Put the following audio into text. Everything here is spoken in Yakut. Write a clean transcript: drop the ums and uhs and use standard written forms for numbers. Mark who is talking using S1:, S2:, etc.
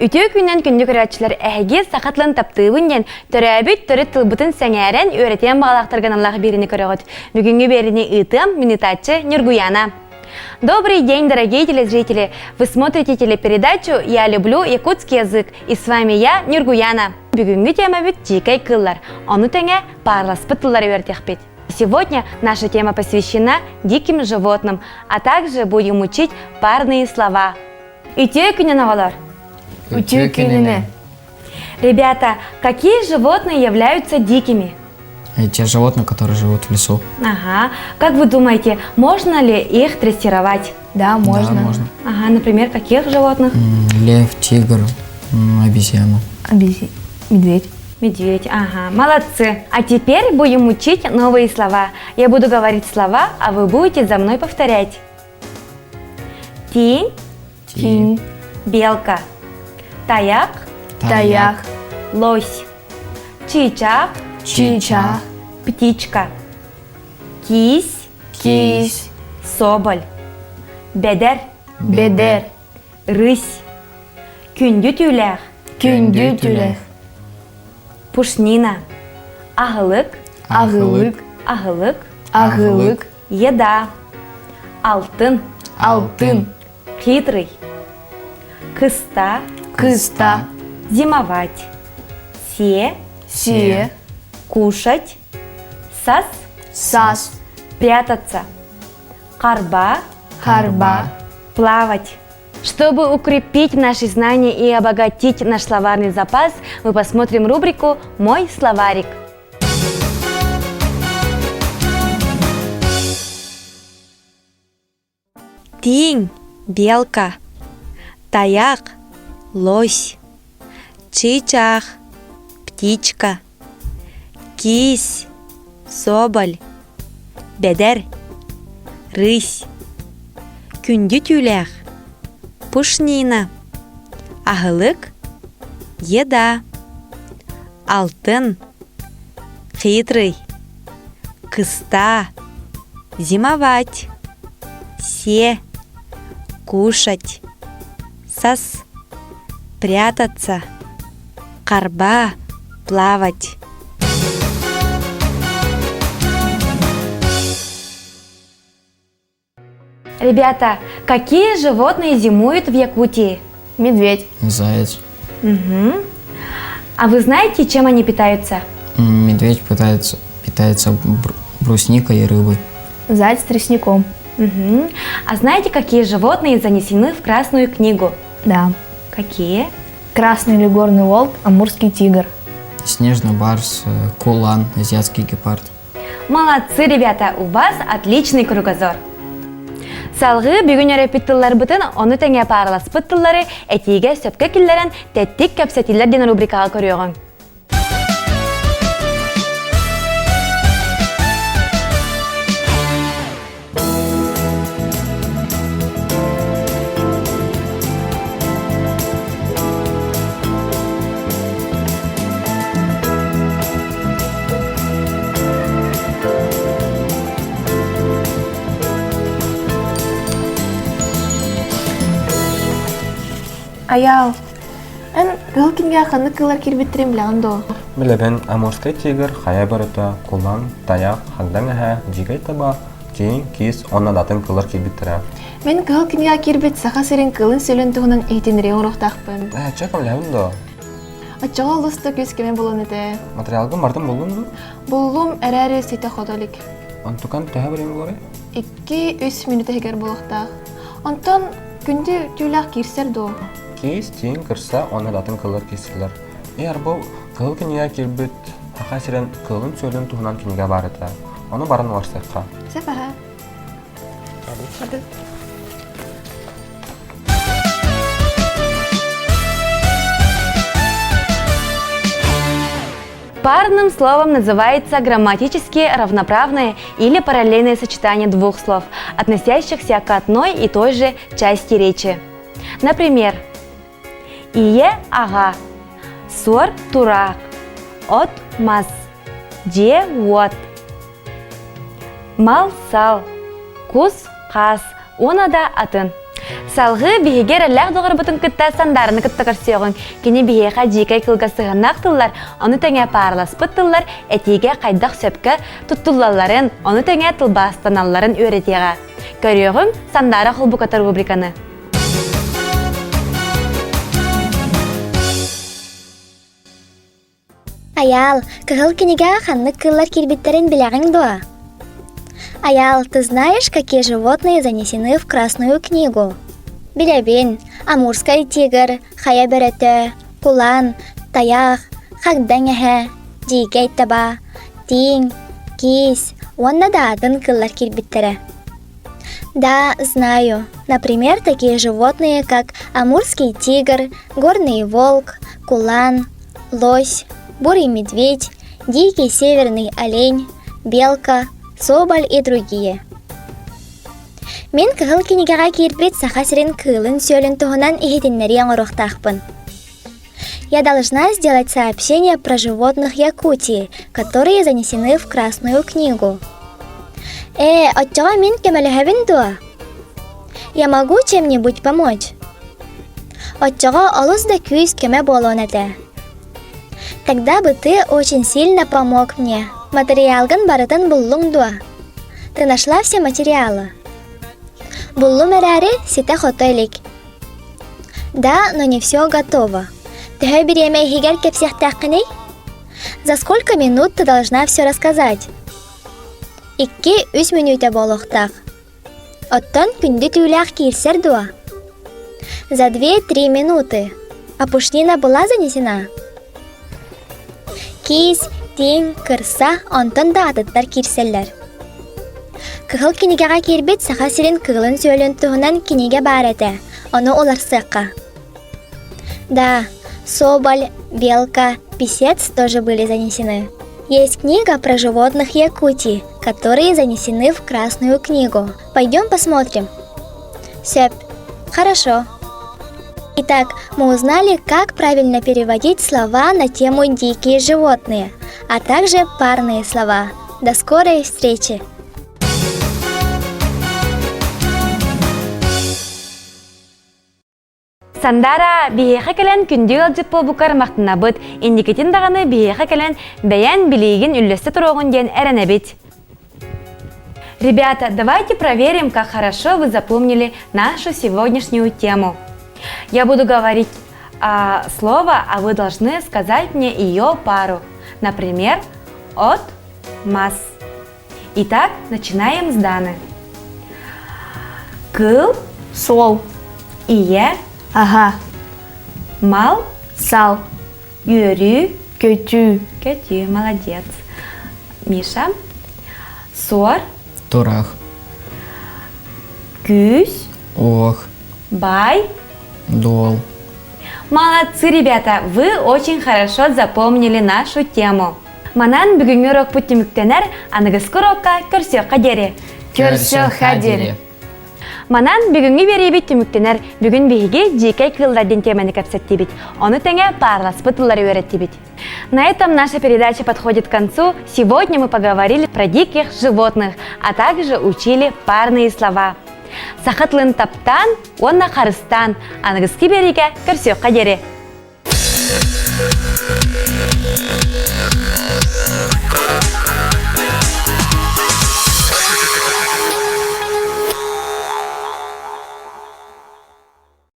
S1: Үтүө күнүнэн күндү көрөөччүлэр эһиги саха тылын таптыыбын диэн төрөөбүт төрүт тылбытын сэҥээрэн үөрэтиэн баҕалаахтарга аналлаах биэриини көрөҕүт. Бүгүҥҥү биэриини ыытыам минутааччы Ньургуяна. Добрый день, дорогие телезрители! Вы смотрите телепередачу «Я люблю якутский язык» и с вами я, Ньургуяна. Бүгүҥҥү темабыт дьиикэй кыыллар. Ону тэҥэ паарласпыт тыллары үөрэтиэхпит. Сегодня наша тема посвящена диким животным, а также будем учить парные слова. Үтүө күнүн оҕолор!
S2: Үтүө күнүнэ!
S1: Ребята, какие животные являются дикими?
S2: Те животные, которые живут в лесу.
S1: Ага. Как вы думаете, можно ли их дрессировать?
S3: Да, можно.
S2: Да, можно.
S1: Ага, например, каких животных?
S2: Лев, тигр, обезьяна.
S3: Обези... Медведь.
S1: Медведь, ага, молодцы. А теперь будем учить новые слова. Я буду говорить слова, а вы будете за мной повторять. Тииҥ.
S3: Тииҥ.
S1: Белка. Тайах.
S3: Тайах.
S1: Лось. Чыычаах.
S3: Чыычаах.
S1: Птичка. Киис.
S3: Киис.
S1: Соболь. Бэдэр.
S3: Бэдэр.
S1: Рысь. Күндү түүлээх.
S3: Күндү түүлээх.
S1: Пушнина. Аһылык.
S3: Аһылык.
S1: Аһылык.
S3: Аһылык.
S1: Еда. Алтын.
S3: Алтын.
S1: Хитрый. Кыста.
S3: Кыста.
S1: Зимовать. Се.
S3: Се.
S1: Кушать. Сас.
S3: Сас.
S1: Прятаться. Карба.
S3: Харба.
S1: Плавать. Чтобы укрепить наши знания и обогатить наш словарный запас, мы посмотрим рубрику «Мой словарик». Тииҥ, белка, тайах, лось, чыычаах, птичка, киис, соболь, бэдэр, рысь, күндү түүлээх, пушнина, аһылык, еда, алтын, хитрый, кыста, зимовать, се, кушать, сас, прятаться, карба, плавать. Ребята, какие животные зимуют в Якутии?
S3: Медведь.
S2: Заяц.
S1: Угу. А вы знаете, чем они питаются?
S2: Медведь пытается, питается брусникой и рыбой.
S3: Заяц тростником.
S1: Угу. А знаете, какие животные занесены в Красную книгу?
S3: Да.
S1: Какие?
S3: Красный или горный волк, амурский тигр.
S2: Снежный барс, кулан, азиатский гепард.
S1: Молодцы, ребята, у вас отличный кругозор. Салгыы бүгүн өрөппүт тылларбытын ону тэҥэ паараласпыт тыллары этиигэ сөпкө киллэрэн тэттик кэпсэтиллэр диэн рубрикаҕа көрүөҕүҥ.
S3: Айаал, эн кыһыл кинигэ ханнык кыылар киирбиттэрин билэҕин дуо?
S4: Билэбин, Амурскай тигр хайа барыта кулан, тайах, хагдаҥ эһэ, дьиикэй таба, тииҥ, киис уонна да атын кыыллар киирбиттэрэ.
S3: Мин кыһыл кинигэ киирбит Саха сирин кыылын-сүлүн туһунан иһитиннэриэ оҥоруохтаахпын.
S4: Ээ, чэ, көмөлөһөбүн дуо?
S3: Оччоҕо олус да күүс кэмэ булан этэ.
S4: Материалгын бартын буллун дуу?
S3: Буллум эрээри ситэ хото илик.
S4: Онтукан төһө бириэмэ буоларый?
S3: 2-3 мүнүүтэ иһигэр буолуохтаах. Онтон күндү түүлээх киирсэр дуо?
S4: Киис, тииҥ, кырса уонна да атын кыыллар киирсэллэр. Ээ, арбыл кыһыл кинигэ киирбит Саха сирин кыылын-сүөлүн туһунан кинигэ баар этэ. Ону баран уларсыахха.
S3: Сөп аһа.
S1: Парным словом называется грамматически равноправное или параллельное сочетание двух слов, относящихся к одной и той же части речи. Например, Ийэ аҕа, суор тураах, от мас, дьиэ-уот, мал-сал, кус-хаас уонна да атын. Салгыы биһиги эрэллээх доҕорбутун кытта Сандаараны кытта көрсүөҕүҥ. Кини биһиэхэ дьиикэй кылга сыһыаннаах тыллар, ону тэҥэ паараласпыт тыллар этиигэ хайдах сөпкө туттуллалларын, ону тэҥэ тылбаастаналларын үөрэтиэҕэ. Көрүөҕүҥ Сандаара холбуката рубриканы.
S5: Айаал, кыһыл кинигэҕэ ханнык кыыллар киирбиттэрин билэҕиҥ дуо? Айаал, ты знаешь, какие животные занесены в Красную книгу? Билэбин, Амурскай тигр, хайа бөрөтө, кулан, тайах, хагдаҥ эһэ, дьиикэй таба, тииҥ, киис уонна да атын кыыллар киирбиттэрэ. Да, знаю. Например, такие животные, как амурский тигр, горный волк, кулан, лось, бурый медведь, дикий северный олень, белка, соболь и другие. Мин кыһыл кинигэҕэ киирбит Саха сирин кыылын-сүөлүн туһунан иһитиннэрии оҥоруохтаахпын. Я должна сделать сообщение про животных Якутии, которые занесены в Красную книгу. Э, оччоҕо мин көмөлөһөбүн дуо? Я могу чем-нибудь помочь? Оччоҕо олус да күүс-көмө буолуон этэ. Тогда бы ты очень сильно помог мне. Материалгын барытын буллуҥ дуо? Ты нашла все материалы? Буллум эрээри ситэ-хото илик. Да, но не все готово. Төһө бириэмэ иһигэр кэпсиэхтээххиний? За сколько минут ты должна все рассказать? Икки-үс мүнүүтэ буолуохтаах. Оттон күндү түүлээх киирсэр дуо? За две-три минуты. А пушнина была занесена? Киис, тииҥ, кырса, онтон да атыттар киирсэллэр. Кыһыл кинигэҕэ киирбит Саха сирин кыылын-сүөлүн туһунан кинигэ баар этэ, ону уларсыахха. Да, соболь, белка, писец тоже были занесены. Есть книга про животных Якутии, которые занесены в Красную книгу. Пойдем посмотрим. Сөп. Хорошо. Итак, мы узнали, как правильно переводить слова на тему «дикие животные», а также парные слова. До скорой встречи!
S1: Сандара, биһиэхэ кэлэн күндү ыалдьыт буолбуккар махтанабыт. Инникитин даҕаны биһиэхэ кэлэн бэйэн билиигин үллэстэ туруоҕун диэн эрэнэбит. Ребята, давайте проверим, как хорошо вы запомнили нашу сегодняшнюю тему. Я буду говорить а, слово, а вы должны сказать мне ее пару. Например, от мас. Итак, начинаем с Даны. Кыл.
S3: Суол.
S1: Ийэ.
S3: Аһа.
S1: Мал.
S3: Сал.
S1: Үөрүү.
S3: Көтүү.
S1: Көтүү, молодец. Миша. Суор.
S2: Турах.
S1: Күүс.
S2: Ох.
S1: Бай.
S2: Дол.
S1: Молодцы, ребята, вы очень хорошо запомнили нашу тему. Манан бүгүҥҥү урокпут түмүктэнэр, аныгыскы урокка көрсүөххэ диэри.
S3: Көрсүөххэ диэри.
S1: Манан бүгүҥҥү биэриибит түмүктэнэр. Бүгүн биһиги дьиикэй кыыллар диэн тиэмэни кэпсэттибит. Ону тэҥэ паарласпыт тыллары үөрэттибит. На этом наша передача подходит к концу. Сегодня мы поговорили про диких животных, а также учили парные слова. Саха тылын таптаан уонна харыстаан аныгыскы биэриигэ көрсүөххэ диэри.